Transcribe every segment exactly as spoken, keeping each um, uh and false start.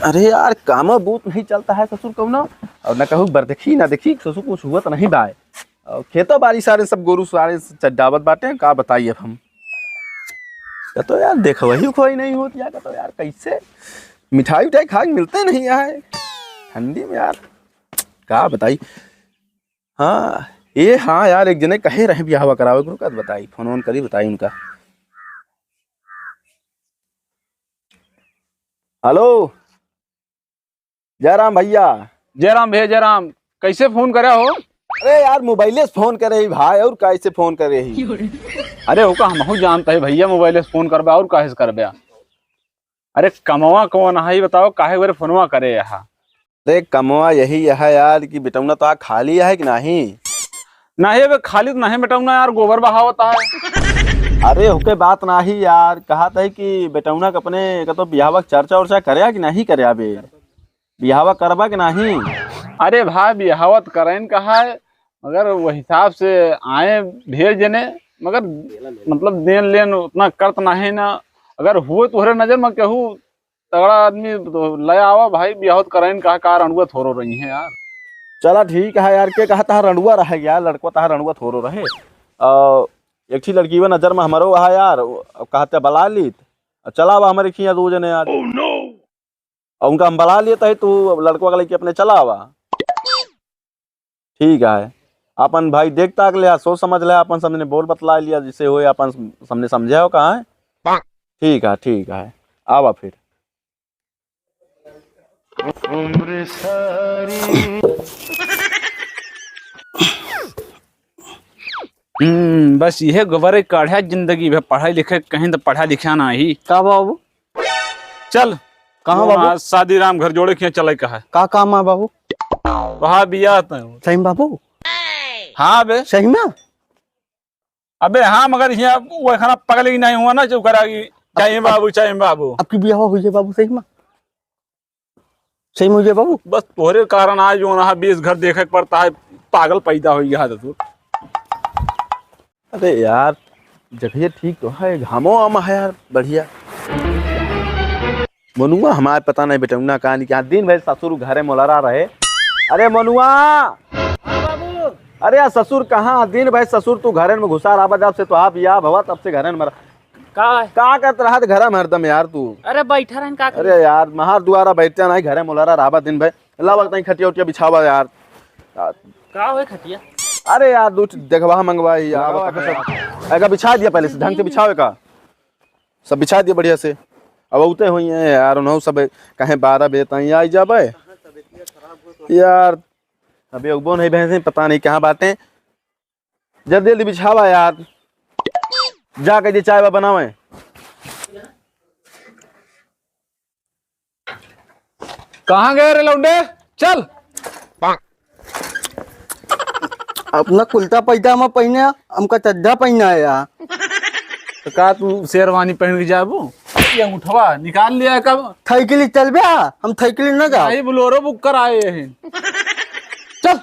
अरे यार, कामा बूत नहीं चलता है ससुर कौनो, और न कहूँ बर देखी ना देखी, ससुर कुछ हुआ तो नहीं बाय। और खेतो बाड़ी सारे सब गोरू सारे चड्डावत बाटे, का बताई अब हम। का तो यार, देखवही उखवही नहीं होत यार, का तो यार, कैसे मिठाई उठाई खा के मिलते नहीं है ठंडी में यार, का बताई। हाँ, ए हाँ यार, एक जने कहे रहे बियाहवा करावे, रुका त बताई, फोन वोन करी, बताई उनका। हेलो, जयराम भैया। जयराम भैया, जयराम। कैसे फोन करे हो? अरे यार, मोबाइले से फोन करे ही भाई, और कैसे फोन करे ही? अरे, ओका हमहू जानता है भैया, मोबाइले से फोन करबे, और काहे से करबे? अरे, कमवा कौन है, बताओ, काहे बरे फोनवा करे यहाँ? अरे, कमवा यही है यार कि बेटौना तो आ खाली है कि नहीं? नहीं, अबे खाली तो नहीं बेटौना यार, गोबर बहावत है। अरे, होके बात नाही यार, कहत है कि बेटौना के अपने का तो बियाहवा के चर्चा उर्चा करे कि नहीं करे बे? बियाहवा करबा कि नहीं? अरे भाई, बियाहवा तो करें कहा है, मगर वो हिसाब से आए ढेर जने, मगर मतलब देन लेन उतना करत नहीं ना। अगर हुए तोहरे नजर में केहू तगड़ा आदमी तो ले आवा भाई, बियाह तो कराइन कहा, का रंडुआ थोरो रही है यार। चला ठीक है यार, के कहा तहा रंडुआ रहे यार, लड़को तहा रंडुआ थोरो रहे। आ, एक ठी लड़की बा नजर में हमरो वहा यार, अब कहते बला लीत, चला आवा हमरे खिया दो जने यार। और उनका हम बला लेत है, तू लड़कवा के लेके अपने चला आवा। ठीक है, अपन भाई देख ताक ले, सोच समझ ले, अपन सामने बोल बतला लिया, जिससे होए अपन सामने समझे हो कहाँ है। ठीक है, ठीक है, आवा फिर। हम्म, बस इहे गोबर काढ़ा जिंदगी भर, पढ़ाई लिखे कहीं तो पढ़ा लिखा नाही। का बाबू? चल, कहाँ वो बाबू? आज शादी राम घर जोड़े के चले का है। का काम है बाबू? वहाँ बियाह तय हो। सही में बाबू? हाँ बे। सही में? अबे हाँ, मगर यहाँ वो खाना पगले ही नहीं हुआ ना, जो करा कि चाहिए बाबू, चाहिए बाबू। अब की बियाह हो जाए बाबू, सही में? सही में हो जाए बाबू? बस तोहरे कारण आज जो ना बीस घर देखे के पड़ता है, पागल पैदा हो गया है तो। अरे यार, जगह ठीक तो है, घामो आमा है यार, बढ़िया। मनुआ हमार पता नहीं बेटौना कहाँ नहीं, कहाँ दिन भर ससुर घरे मोलरा रहे। अरे मनुआ! हाँ बाबू। अरे यार ससुर कहाँ? दिन भर ससुर तू घरे में घुसा रहा, जब से तो आप या भवा तब से घरे में रहा। का? का करत रहत घरे में हरदम यार तू? अरे बैठा रहन, का करी? अरे यार, महार दुआरा बैठते नहीं, घरे मोलरा रहा दिन भर। लावा तनी खटिया उटिया बिछावा यार। का होए खटिया? अरे यार, दू ठे देखवा मंगवा ही यार। लावा, अगर बिछा दिया पहले से, ढंग से बिछावे का। सब बिछा दिया बढ़िया से। अब उते हुई है यार, उन्हों सब कहे बारह बजे ताई आई जाबे। यार, अबे उबो नहीं बहन से, पता नहीं कहाँ बाटे। जल्दी जल्दी बिछावा यार। जा के जे चाय बा बनावे। कहाँ गए रे लौंडे? चल। अपना कुलता पैजामा पहने, हमका चड्ढा पहना है यार। तो का तू शेरवानी पहन के जाबू? ये अंगूठवा निकाल लिया कब? थैकिली चल बे, हम थैकिली न जाओ। नहीं, बोलेरो बुक कराए हैं। चल,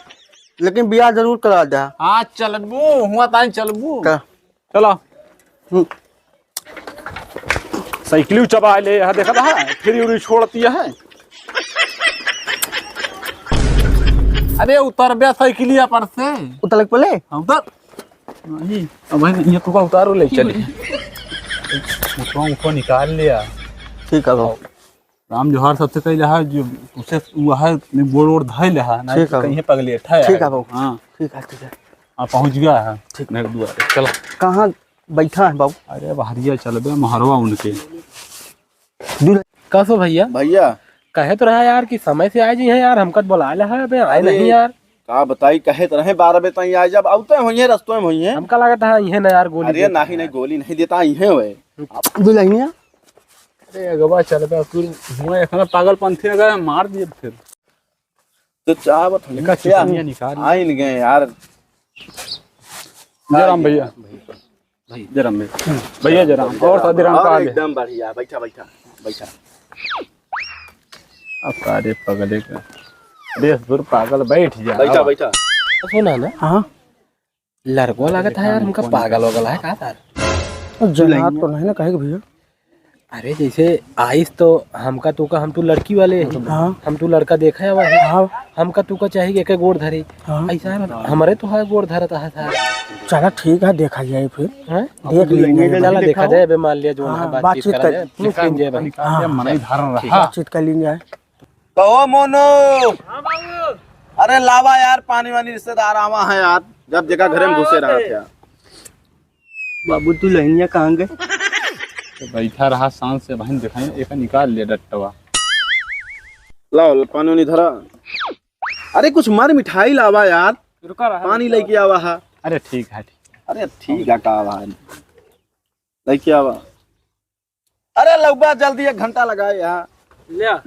लेकिन बियाह जरूर करा दे। हाँ, चलबू, हुआ ताई चलबू। का? चला। हम्म। साइकिल चबा ले, यहाँ देखा था, फिर उरी छोड़ती है। अरे उतर बे साइकिलिया पर से। उतर लग पले? हाँ, उतर। नहीं, अब भाई, ये तो का उतारो ले चले। मुठवा, मुठवा निकाल लिया। ठीक है बाबू। राम जोहार सबसे पहले है, जो उसे वो है, ने गोड़ ओड़ धइ ले है, ना ठीक है। कहीं पगलेट है। ठीक है बाबू। हाँ। ठीक है, ठीक है। हाँ, पहुँच गया है। ठीक। मेरे दुआरे। चला। कहाँ बैठा है बाबू? अरे, बहरिया चलबे, महरवा उनके। दूर। का सो भैया? भैया। कहे तो रहा यार कि समय से आ जी हैं यार, हमका तो बुला ले है, अबे आए अरे, नहीं यार। का बताई, कहे तो रहे बारह बजे ताई आ जाब, अब तो होइए, रस्तों में होइए। हमका लागत है, इहे ना यार, गोली अरे, देता नहीं, है। नहीं, गोली नहीं देता, इहे हुए। दुल्हनिया? अरे अगवा चल बे, तू हुआ इतना पागलपंथी अगर मार दिए फिर। तो चाहत हम एका क्या? चिकनिया निकाल। आइन गए यार। जयराम भैया। भाई, जयराम भैया। भैया जयराम। और शादी राम और का हाल है? एकदम बढ़िया। बैठा, बैठा, बैठा। अब सारे पगले का। देश दूर पागल, बैठ जा। बैठा, बैठा। सुना ना। हाँ। लड़को लागत है यार, हमका पागल हो गला है का तार? जनात तो नहीं ना कहे भैया। अरे जैसे आइस तो हमका तू का, हम तू लड़की वाले हैं। हाँ। हम तू लड़का देखा है वहाँ। हाँ। हमका तू का चाहिए एक गोड़ धरे। हाँ। ऐसा है ना, हमारे तो है गोड़ धरत है सार। चला ठीक है, देखा जाए फिर। हाँ? देख लेंगे। चला देखा जाए, अबे मान लिया जो हाँ, वहाँ बातचीत बातचीत करा कर जाए, पूछ लेंगे भाई। हाँ। मनई धर रहा। बातचीत कर लेंगे। कहो मोनू। हाँ बाबू। अरे लावा यार पानी वानी, रिश्तेदार आवा है यार, जब देखा घरे में घुसे रहा थे। बाबू दुल्हनिया कहाँ गए? तो बैठा रहा शांत से, बहन दिखाई एक निकाल ले डट्टवा। लाओ, ला, पानी वानी धरा। अरे कुछ मर मिठाई लावा यार। रुका रहा, पानी रुका। लेके आवा है। अरे ठीक है, ठीक। अरे ठीक है, का आवा है? लेके आवा। अरे लौबा जल्दी, एक घंटा लगाए यहाँ। ले।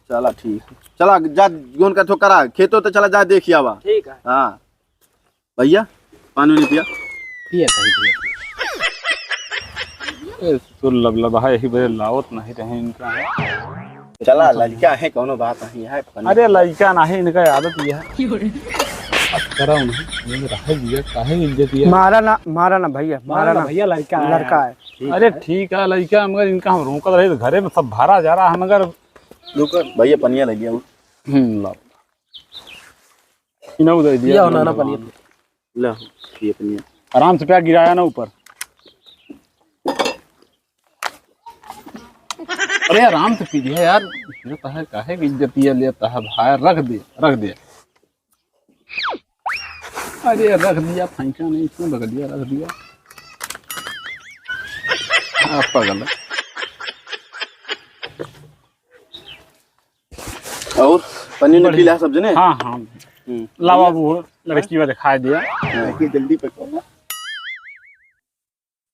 चला ठीक। चला जा, जोन का ठोकरा खेतो तो चला जा, देखिया बा। ठीक है। हाँ। भैया, पानी नहीं पिया? पिया, पिया, पिया। ए, तो लबलब है, यही बजे लावत नहीं रहे इनका। चला, लड़का है, कोनो बात नहीं है। अरे, लड़का नहीं, इनका आदत ये है। अब करा उन्हें, ये रहे दिया, काहे इज्जत दिया? मारा ना, मारा ना भैया, मारा मारा ना ना। भैया, लड़का है। लड़का है। ठीक अरे है। ठीक है, लइका, मगर इनका हम रोकत रही तो घरे में सब भरा जा रहा है, मगर रुको, भैया, पनिया ले लिया। हम्म, लाओ। इन्हें उधर दिया, पिया हो ना, ना, पनिया। ला, ये पनिया। आराम से पिया, गिराया ना ऊपर। अरे, आराम से पी लिया यार, ये तो है, काहे की इज्जत ये लेता है भाई, रख दे, रख दे। अरे रख दिया, फेंका नहीं, क्यों रख दिया, रख दिया। हाँ, पागल है। और पनीर ने बढ़िया। पी लिया सब जने? हाँ, हाँ। हम्म। लावा वो लड़की वाले खा दिया। हाँ। जल्दी पकाओ।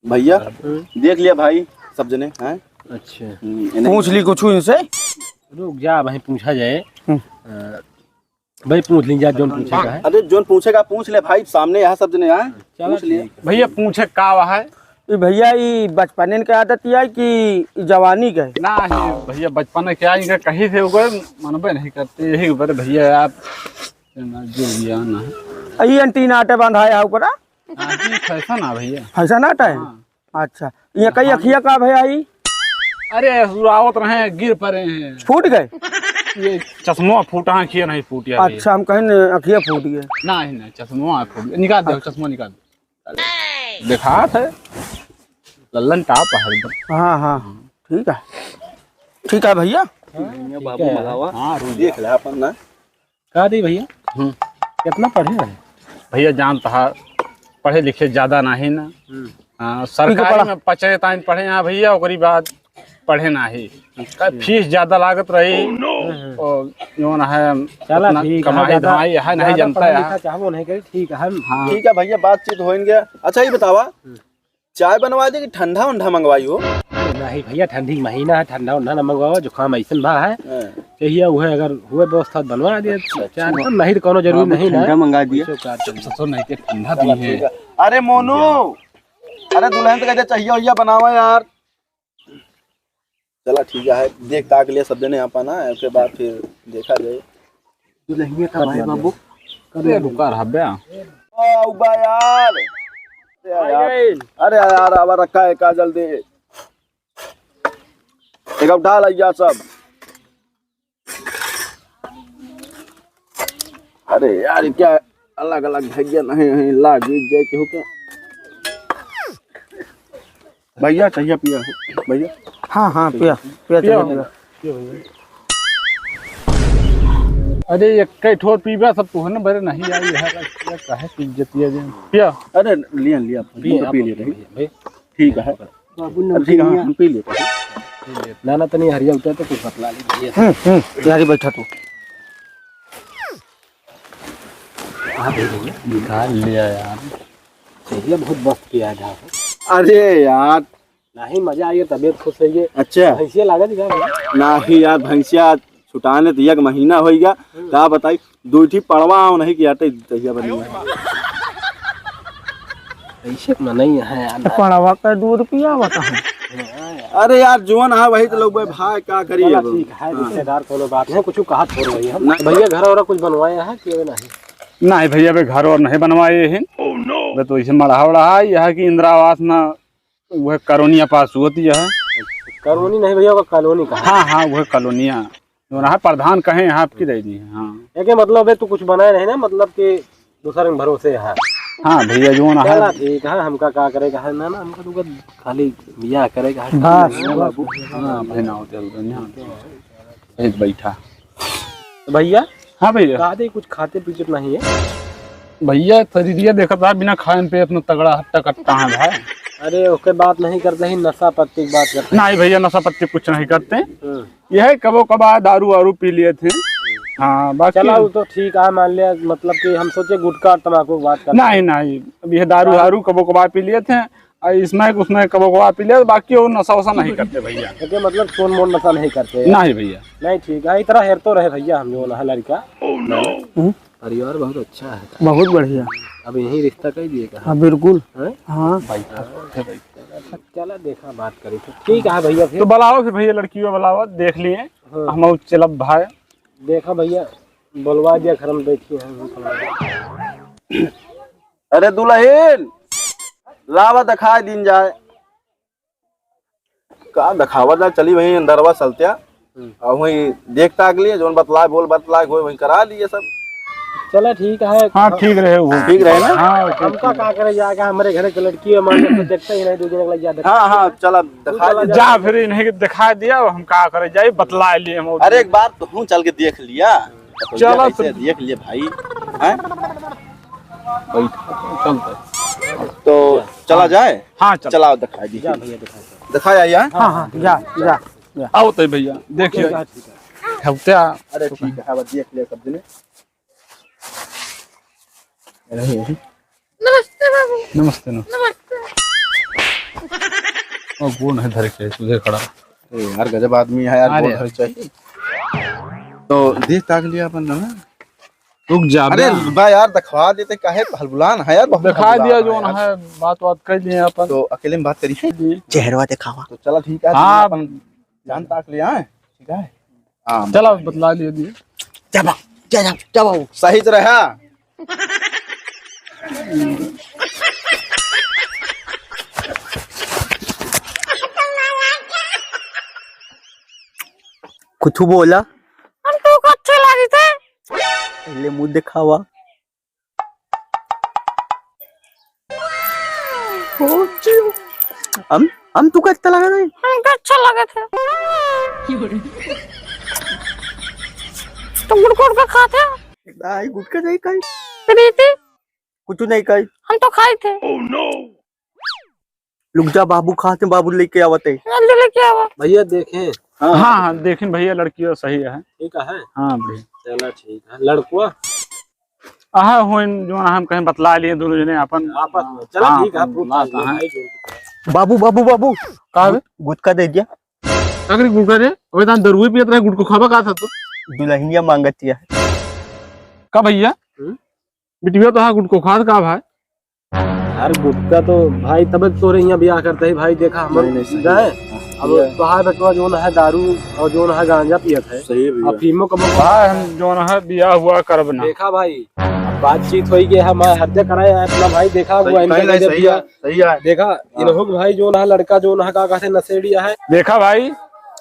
भैया, हम्म। देख लिया भाई, सब जने हैं। अच्छा। हम्म, इन्हें पूछ ली कुछ इनसे? रुक जा, भाई पूछा जाए। हम्म। अ, भाई पूछ ली जा, जोन पूछे का है। अरे जोन पूछे का पूछ ले भाई, सामने यहाँ सब जने हैं। चलो पूछ लिए। ठीक है। भैया पूछे का हुआ है? ई भैया, ई बचपने के आदत है कि ई जवानी के है? ना, ई भैया बचपन के क्या, इनका कहीं से ओकर मनबे नहीं करते, यही ऊपर भैया आप ना जो भी आना है। ई एंटीना आटे बंधा है ऊपर, आ? हाँ, ई फैशन है भैया। फैशन आटा है? हाँ। अच्छा, ये कई हाँ। अखिया का भैया ई? अरे, सुरावत रहे, गिर पड़े हैं। फूट गए? ये चश्मा फूटा, अखिया नहीं फूटिया भैया। अच्छा, हम कहें न, अखिया फूट गए। नहीं, नहीं, चश्मा फूट गया। निकाल दे, अच्छा। चश्मा निकाल दे। दिखात है, लल्लन टाप है एकदम। हाँ, हाँ, हाँ, ठीक है, ठीक है भैया। भैया बाबू मलावा। हाँ, रुक जा। देख ले अपन ना। का दी भैया? हम्म। कितना पढ़े हैं? भैया जानता है, पढ़े लिखे ज्यादा नहीं ना। हम्म। हाँ, ठीक है, सरकारी पढ़ा। में पचे ताइन पढ़े हैं भैया, ओकरी बाद पढ़े नाही। अच्छा। फीस ज्यादा लागत रही। हम्म, हम्म। और जौन है, चला उतना ठीक है, कमाई ज्यादा, धमाई है नहीं, ज्यादा जनता पढ़ा है। लिखा चाहबो नहीं करी, ठीक है, हम हाँ। ठीक है भैया, बातचीत होइनगे। अच्छा, ये बतावा, हम्म। चाय बनवा दे कि ठंडा उंडा मंगवाई हो? नहीं भैया, ठंडी के महीना है, ठंडा उंडा ना मंगवावा, जुकाम ऐसन भा है। हाँ। चाहिए वो है, अगर हुए व्यवस्था बनवा दे, अच्छा, चाय अच्छा। नहीं तो कौनो जरूरी बाबू, नहीं ना। ठंडा मंगा दिया। वैसे का चुप ससुर नहीं के ठंडा चला, भी है। ठीक है। अरे मोनू, अरे दुल्हन तो कहते चाहिए भैया बनावा यार। चला ठीक है, देख ताक लिया सब जने यहाँ पाना है, उसके बाद फिर देखा जाए। दुल्हनिया का भाई बाबू। अरे रुका रहा बे। ओ, उबा यार। अरे यार, अरे यार, अब रखा है काजल दे। एक उठा लिया सब। अरे यार, क्या अलग-अलग भैया नहीं हैं, लाग जाए केहू के। भैया, चाहिए पिया हो, भैया। हाँ, हाँ, पिया, पिया, पिया चाहिए, हो। पिया। अरे, एक कई ठोर पीबा, सब तुहने भरे नहीं आई है, काहे की इज्जत ये जे। पिया। अरे, लिया, लिया, पी, पी आप ले रही। भाई। ठीक है। बाबू, अब ठीक है, नमकीनिया। हम पी लेते हैं। ना, ना, तनी हरिया उतर तो कुछ बतला ले। हम्म, हम्म, यारी बैठा तू। आ, दे दो। निकाल लिया यार। भैया बहुत मस्त पिया है ढाबा। अरे यार। नहीं, मजा आई है, तबीयत खुश रही है। अच्छा। भैंसिया लागत है क्या भैया? नहीं यार, भैंसिया छुटाने तो एक महीना हो गया। हम्म। का बताई, दो ठी पड़वा आओ नहीं कि आटे तहिया बनी है। ऐसे मनई है यार। तो पड़वा का दूध पिया बता है। अरे यार, जोन है वही तो लोग भाई, का करी चला अब? ठीक है, हाँ। रिश्तेदार कोनो बात नहीं, कुछ कहा छोड़ रही हम। नहीं। भैया घर और कुछ बनवाया है कि अभी नहीं? नहीं भैया, अभी घर और नहीं बनवाए हैं। Oh no! बस तो इसे मढ़ा उढ़ा है, यह कि इंदिरा आवास ना वह कॉलोनिया पास होती है। कॉलोनी नहीं भैया, वो कॉलोनी कहा। हाँ, हाँ, वह कॉलोनिया। जो रहा प्रधान कहे यहाँ आपकी दे दी है, हाँ। एके मतलब है, तू कुछ बनाए नहीं ना, मतलब कि दूसरे के भरोसे है। हाँ भैया, जो ना है। चला ठीक है, हमका का करे का है ना, ना, हमका तो खाली बियाह करे का है। बस, ना बस। बाबू। हाँ, भाई ना होते, होते, यहाँ। एक बैठा। तो भैया। हाँ भैया। का दे, कुछ खाते पीते तो नहीं है? भैया, शरीरिया देखत बा, बिना खाए पे इतना तगड़ा हट्टा कट्टा है भाई। अरे, ओके बात नहीं करते ही, नशा पत्ती की बात करते हैं। नहीं भैया, नशा पत्ती कुछ नहीं करते। हम्म। यह कबो कबार दारू वारू पी लिए थे। हाँ, बाकी चला, वो तो ठीक है, मान लिया, मतलब कि हम सोचे गुटखा और तमाकू की बात करते नहीं, हैं। नहीं, अब यह दारू दारू? दारू कबो कबार पी लिए थे, और इसमें उसमें कबो कबार पी लिया, बाकी वो नशा वशा नहीं करते भैया। ओके, मतलब चोन मोन नशा नहीं करते? नहीं भैया। नहीं, ठीक है, इतना हेर तो रहे भैया, हम जो ना है लड़का। हम्म। परिवार बहुत अच्छा है। बहुत बढ़िया। अब यही रिश्ता कर दिए का? हाँ, बिल्कुल। हैं? हाँ। बैठा, बैठा, बैठा। चला देखा, बात करी तो। ठीक है भैया, फिर। तो बुलाओ फिर भैया, लड़की को बुलाओ, देख लिए। हाँ। हम चलब भाई। देखा भैया, बुलवा दिया घर में बैठी है। अरे दुल्हन, लावा दिखाई दीन जाए। का देखावा जाए, चली वहीं अंदरवा चलत्या। हम्म। और वहीं देख ताक लिए, जौन बतलाए, बोल बतलाए, होए वहीं करा लिए सब। चला ठीक है। हाँ, ठीक रहे वो। ठीक रहे ना? हाँ, ठीक, हमका ठीक। का करे जाएगा, हमरे घरे के लड़की है, मान लो, तो देखते ही नहीं, दो जने के लग जाते। हाँ, हाँ, चला, दिखा चला दे। जा, फिर इन्हें के दिखा दिया, हम का करे जाए, बतला लिए हम। अरे, एक बार तो हूँ चल के देख लिया। चला, ऐसे तो देख लिए भाई, हैं? बैठ, चलते। तो चला जाए? हाँ, चल। चलाओ, दिखाई दीजिए। जा भैया, दिखा दे। दिखा जाइए, हैं? हाँ, हाँ, जा, जा, जा। आओ तो भैया, देखिए। जा, ठीक है। हफ्ते आ। अरे, ठीक है, अब देख ले सब जने। नहीं, नहीं। नमस्ते बाबू। नमस्ते, नमस्ते। नमस्ते। ओ, गोड़ नहीं धरे के, तुझे खड़ा। ए, यार, गजब आदमी है यार, अरे गोड़ यार। धरे चाहिए। तो देख ताक लिया अपन ना। रुक जा, अरे बा। बा यार, दिखवा देते, काहे हलबुलान है यार, बहुत दिखा हलबुलान दिया है जो यार। ना है, बात बात कर लिए अपन। तो अकेले में बात करी है? जी। चेहरवा दिखावा। तो चला ठीक है, हाँ। अपन जान ताक ले आए, ठीक है? हाँ, चला, बतला लिए दिए। जा बा, जा, जा, जा बाबू। सही से रहा। कुछ बोला? हम तो अच्छे लागे थे। पहले मुंह दिखावा। हम, हम तू का अच्छा लगा था? हमका अच्छा लगा था। तो गुटखा उटखा खाते? नहीं, गुटखा नहीं खाई। प्रीति? कुछ नहीं खाई। हम तो खाई थे। लुक जा, बाबू खाते, बाबू लेके आवत है। जल्दी लेके आवा। भैया देखें। हाँ, हाँ, देखें भैया, लड़की सही है। ठीक है? हाँ, बढ़िया। चला ठीक है। लड़कुआ? आहा, होइन, जो हम कहीं बतला लिए दोनों जने अपन। आपस में। चला हाँ, ठीक है, अपन आप बात है। भाई जो बाबू, बाबू, बाबू। का बे? गुट-, गुटखा दे दिया। का करी गुटखा रे? अबे तान दरुए पियत रहे, गुटखो खाबा का था तू? दुल्हनिया मांगत है। का भैया? हम्म? बिटिया तो हाँ गुटखो खात का भाई? यार गुटखा तो भाई तब तोरे यहाँ ब्याह करते ही भाई देखा हम नहीं, नहीं, सही जाए। है। हाँ, अब सही है। तोहार बेटवा जोन है दारू और जोन है गांजा पियत है। सही है भैया। अफीमो कबो भाई हम जोन है बियाह हुआ करब ना। देखा भाई, अब बातचीत होई गई है, हमारे हत्या कराए हैं अपना भाई, देखा सही, हुआ इनका नहीं, नहीं, गजब सही दिया। है, सही है। देखा, हाँ। इनहो के भाई जोन है लड़का जोन है का कहते नशेड़िया है। देखा भाई,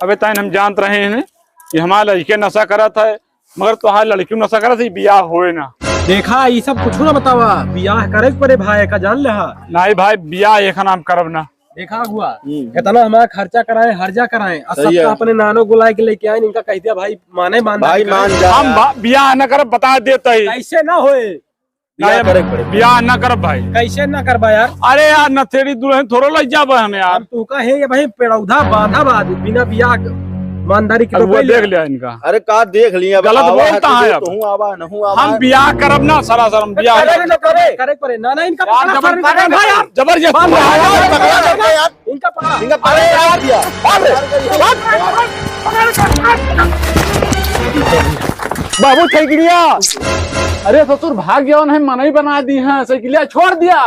अबे ताइन हम जानत रहे हैं कि हमारा लड़के नशा करत है, मगर तोहार लड़की नशा करत है, बियाह होए ना। देखा, ई सब कुछ ना बतावा, बियाह करे के पड़े भाई, का जान ले हा। नहीं भाई, बियाह एक नाम करब ना। देखा हुआ, हम्म। इतना हमारा खर्चा कराए, हर्जा कराए, और सही सबका है। अपने नानो बुलाए के लेके आए, इनका कह दिया भाई, माने मान भाई नहीं मान करे। जा हम यार। बा-, बियाह न करब, बता देते ही। कैसे ना होए? बियाह नहीं, करे के पड़े। बियाह ना करब भाई। कैसे ना करबा यार? अरे यार, नथेड़ी दुल्हन थोड़ो लग जाबे हम यार। हम तू का है ये भाई पेड़ौधा बांधा बाद बिना बियाह क-, ईमानदारी के अब तो वो पहले देख लिया इनका। अरे का देख लिया? गलत आवा बोलता है है तो अब। तू आवा, नहू आवा। हम बियाह करब ना, सरासर हम बियाह करे करब। ना करे, करे पड़े। ना, ना, इनका यार, पकड़ा जबर-, सर, इनका पकड़ा भाई यार। जबरदस्ती पकड़ा यार, पकड़ा यार। इनका पकड़ा। इनका पकड़ा अरे यार। दिया। अरे, बाबू थैकड़िया। अरे ससुर भाग गया, उन्हें मनई बना दी है, साइकिलिया छोड़ दिया।